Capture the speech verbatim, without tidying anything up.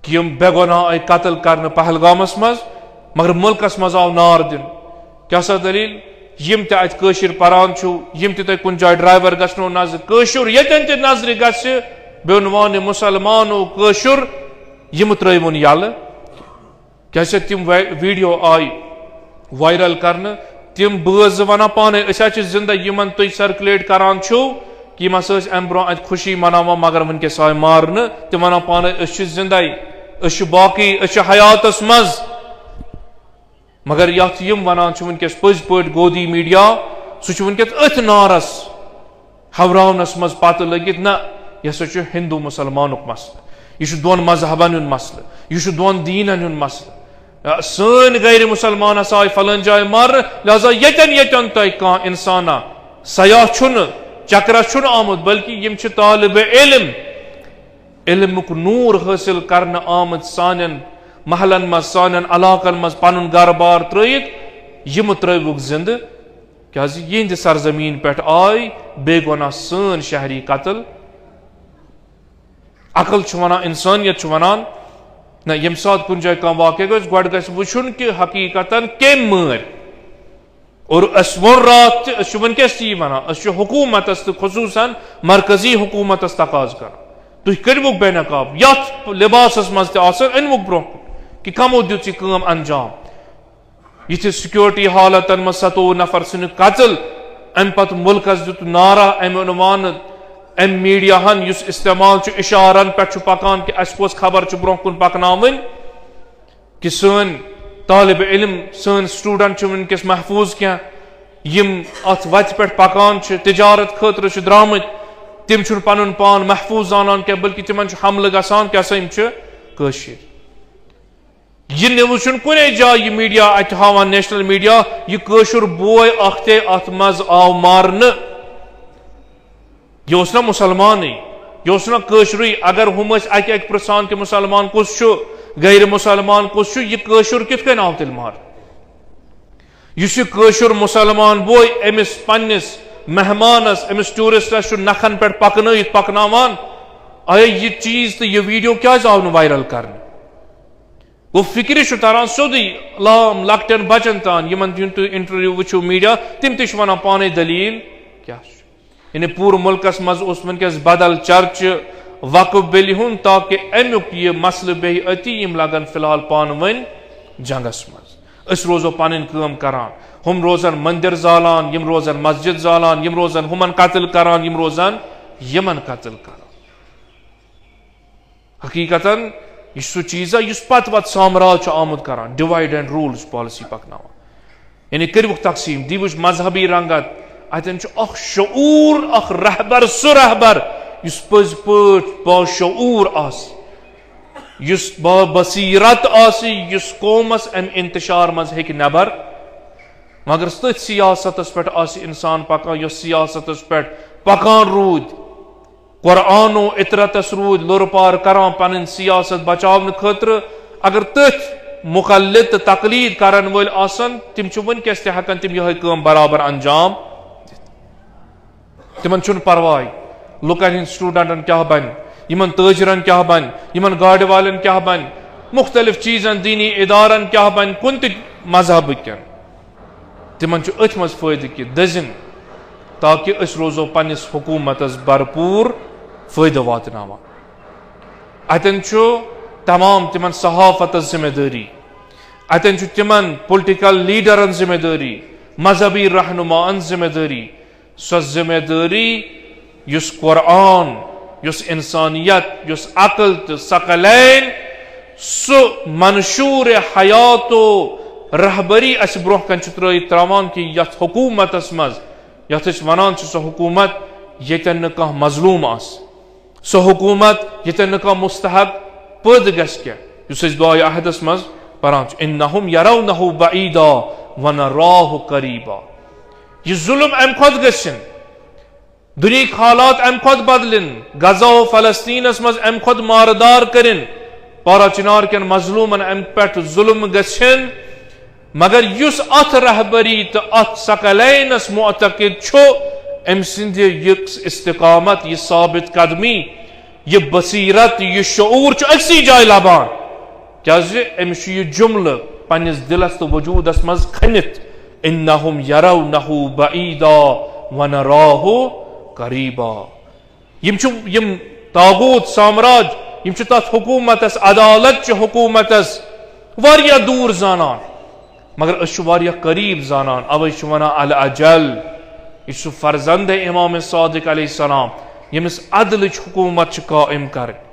یِم بے گۄناہ آیہِ قتل کرنہٕ پہلگامس منٛز، مگر مُلکس منٛز آو نار دِنہٕ۔ کیٛاہ سا دٔلیٖل؟ یِم تہِ اتہِ کٲشِر پران چھِو، یِم تہِ تۄہہِ کُنہِ جایہِ ڈرایور گژھنو نظرِ، کٲشُر ییٚتٮ۪ن تہِ نظرِ گژھِ، بے عنوانِ مُسلمانو کٲشُر، یِم ترٲیوُن یَلہٕ۔ کیٛاہ سا تِم وی-، ویڈیو آیہِ وائرل کرنہٕ، تِم بٲژ زٕ ونان پانے، "أسۍ حظ چھِ زندہ، یِمن تُہۍ سرکولیٹ کران چھِو، کہِ یِم ہسا ٲسۍ امہِ برونٛہہ اتہِ خوشی مناوان، مگر وٕنکیٚس آیہِ مارنہٕ"، تِم ونان پانے، "أسۍ چھِ زندے، أسۍ چھِ باقی، أسۍ چھِ حیاتس منٛز"۔ مگر یتھ یِم ونان چھِ وٕنکیٚس پٔزۍ پٲٹھۍ گودی میڈیا، سُہ چھُ وٕنکیٚس أتھۍ نارس ہوراونس منٛز پتہٕ لٔگِتھ، نہ، یہِ ہسا چھُ ہندو مسلمانُک مسلہٕ، یہِ چھُ دۄن مذہبن ہُنٛد مسلہٕ، یہِ چھُ دۄن دیٖنن ہُنٛد مسلہٕ۔ آ، سٲنۍ غیر مسلمان ہسا آیہِ فلٲنۍ جایہِ مارنہٕ، لہذا ییٚتٮ۪ن ییٚتٮ۪ن تۄہہِ کانٛہہ انسانا سیاح چھُنہٕ، چکرس چھُنہٕ آمُت، بلکہِ یِم چھِ طالب علم، علمُک نور حٲصِل کرنہٕ آمٕتۍ سانٮ۪ن محلن منٛز، سانٮ۪ن علاقن منٛز پنُن گرٕ بار ترٲیِتھ، یِم ترٲوِکھ زندٕ، کیازِ یِہنٛدِ سرزمین پٮ۪ٹھ آے بے گۄناہ سٲنۍ شہری قتل۔ عقل چھُ ونان، انسانیت چھُ ونان، نہ، ییٚمہِ ساتہٕ کُنہِ جایہِ کانٛہہ واقعہ گژھِ، گۄڈٕ گژھِ وٕچھُن کہِ حقیقتاً کٔمۍ مٲرۍ۔ اور اسہِ ووٚن راتھ تہِ، أسۍ چھِ وٕنکیٚس تہِ یی ونان، أسۍ چھِ حکوٗمتس تہٕ خصوٗصاً مرکزی حکوٗمتس تقاضہٕ کران، تُہۍ کٔرِوُکھ بے نقاب، یتھ لباسس منٛز تہِ آسن، أنۍوُکھ برونٛہہ کُن کہِ کمو دیُت یہِ کٲم انجام۔ یِتھِ سیکیورٹی حالتن منٛز ستووُہ نفر سٕنٛدِ قتل، امہِ پتہٕ مُلکس دیُت نعرہ امہِ عنوانہٕ، امہِ میڈیاہن یُس استعمال چھُ، اشارن پٮ۪ٹھ چھُ پکان کہِ اسہِ کۄس خبر چھِ برونٛہہ کُن پکناوٕنۍ، کہِ سٲنۍ طالب علم، سٲنۍ سٹوڈنٹ چھِ وٕنکیٚس محفوظ کینٛہہ، یِم اتھ وتہِ پٮ۪ٹھ پکان چھِ، تجارت خٲطرٕ چھِ درامٕتۍ، تِم چھِنہٕ پنُن پان محفوظ زانان کینٛہہ، بلکہِ تِمن چھُ حملہٕ گژھان، کیٛاہ سا یِم چھِ کٲشِرۍ۔ یہِ نِوٕز چھُنہٕ کُنے جایہِ یہِ میڈیا اتہِ ہاوان، نیشنل میڈیا، یہِ کٲشُر بوے اکھ تہِ اتھ منٛز آو مارنہٕ۔ یہِ اوس نہ مُسلمانٕے، یہِ اوس نہ کٲشرُے۔ اگر ہُم ٲسۍ اکہِ اکہِ پرژھان کہِ مُسلمان کُس چھُ، غیر مُسلمان کُس چھُ، یہِ کٲشُر کِتھ کٔنۍ آو تیٚلہِ مارنہٕ؟ یُس یہِ کٲشُر مُسلمان بوے أمِس پننِس مہمانس، أمِس ٹوٗرسٹس چھُ نکھن پٮ۪ٹھ پکنٲیِتھ پکناوان، آیا یہِ چیٖز تہٕ یہِ ویڈیو کیازِ آو نہٕ وائرل کرنہٕ؟ گوٚو، فکرِ چھُ تران سیوٚدُے لام لۄکٹٮ۪ن بچن تام، یِمن ہُنٛد تُہۍ انٹرویو وٕچھِو میڈیا، تِم تہِ چھِ ونان پانے دٔلیٖل کیٛاہ چھُ۔ یعنی پوٗرٕ مُلکس منٛز اوس وٕنکیٚس بدل چرچہٕ وقف بِلہِ ہُنٛد، تاکہِ امیُک یہِ مسلہٕ بیٚہہِ أتی، یِم لگن فی الحال پانہٕ ؤنۍ جنگس منٛز۔ أسۍ روزو پنٕنۍ کٲم کران، ہُم روزن مندر زالان، یِم روزن مسجد زالان، یِم روزن ہُمن قتل کران، یِم روزن یِمن قتل کران۔ حقیقتاً یہِ چھُ سُہ چیٖزا یُس پتہٕ پتہٕ سامراج چھُ آمُت کران، ڈیوائیڈ اینڈ رول چھُ پالیسی پکناوان۔ یعنی کٔرِوُکھ تقسیٖم، دیٖوُکھ مذہبی رنگت۔ اتٮ۪ن چھُ اکھ شعور، اکھ رہبر، سُہ رہبر یُس پٔزۍ پٲٹھۍ باشعور آسہِ، یُس بابصیرت آسہِ، یُس قومس امہِ انتشار منٛز ہیٚکہِ نٮ۪بر۔ مگر تٔتھۍ سیاستس پٮ۪ٹھ آسہِ انسان پکان، یۄس سیاستس پٮ۪ٹھ پکان روٗدۍ۔ قرآن و عترتس روٗدۍ لوٚر پار کران پنٕنۍ سیاست بچاونہٕ خٲطرٕ۔ اگر تٔتھۍ مقلد تہٕ تقلید کرن وٲلۍ آسن، تِم چھِ وٕنکیٚس تہِ ہٮ۪کان تِم یِہوٚے کٲم برابر انجام دِتھ۔ تِمن چھُنہٕ پرواے لُکن ہٕنٛدۍ سٹوڈنٹن کیٛاہ بنہِ، یِمن تٲجرن کیٛاہ بنہِ، یِمن گاڑِ والٮ۪ن کیٛاہ بنہِ، مختلف چیٖزن، دینی ادارن کیٛاہ بنہِ، کُنہِ تہِ مذہبہٕ کٮ۪ن۔ تِمن چھُ أتھۍ منٛز فٲیدٕ کہِ دٔزِن، تاکہِ أسۍ روزو پننِس حکوٗمتس بھرپوٗر فٲیدٕ واتناوان۔ اتٮ۪ن چھُ تمام تِمن صحافتس ذمہ دٲری، اتٮ۪ن چھُ تِمن پُلٹیکل لیڈرن ذمہ دٲری، مذہبی رہنماہن ذمہ دٲری، سۄ ذمہ دٲری یُس قرآن، یُس انسانیت، یُس عقل تہٕ ثقلین، سُہ منشور حیات و رہبری اسہِ برونٛہہ کنہِ چھُ ترٲیِتھ تراوان کہِ یتھ حکوٗمتس منٛز، یتھ أسۍ ونان چھِ سۄ حکوٗمت ییٚتٮ۪ن نہٕ کانٛہہ مظلوم آسہِ، سۄ حکوٗمت ییٚتٮ۪ن نہٕ کانٛہہ مستحق پٲدٕ گژھِ کینٛہہ، یُس أسۍ دعایہِ عہدس منٛز پران چھِ، "انہم یرونہ بعیدا ونراہ قریبا"۔ یہِ ظلم امہِ کھۄتہٕ گژھِ نہٕ۔ دُنیہٕکۍ حالات امہِ کھۄتہٕ بدلن، غزہ و فلسطینس منٛز امہِ کھۄتہٕ مارٕ دار کٔرِن، پارا چنار کٮ۪ن مظلومن امہِ پٮ۪ٹھ ظلم گژھن، مگر یُس اتھ رہبری تہٕ اتھ ثقلینس معتقد چھُ، أمۍ سٕنٛدِ یہِ استقامت، یہِ ثابت قدمی، یہ بصیرت، یہ شعور چھُ أکسٕے جایہِ لبان، کیازِ أمِس چھُ یہ جملہٕ پننِس دلس تہٕ وجودس منٛز کھٔنِتھ، "انہم یرونہ بعیدا ونراہ قریبا"۔ یم چھِ، یم طاغوت سامراج، یم چھِ تتھ حکومتس، عدالت چہِ حکومتس واریاہ دوٗر زانان، مگر أسۍ چھِ واریاہ قریب زانان۔ اوے چھِ ونان الاجل، یہِ چھُ فرزند امام صادق علیہ السلام، ییٚمِس عدلٕچ حکومت چھِ قائم کرٕنۍ۔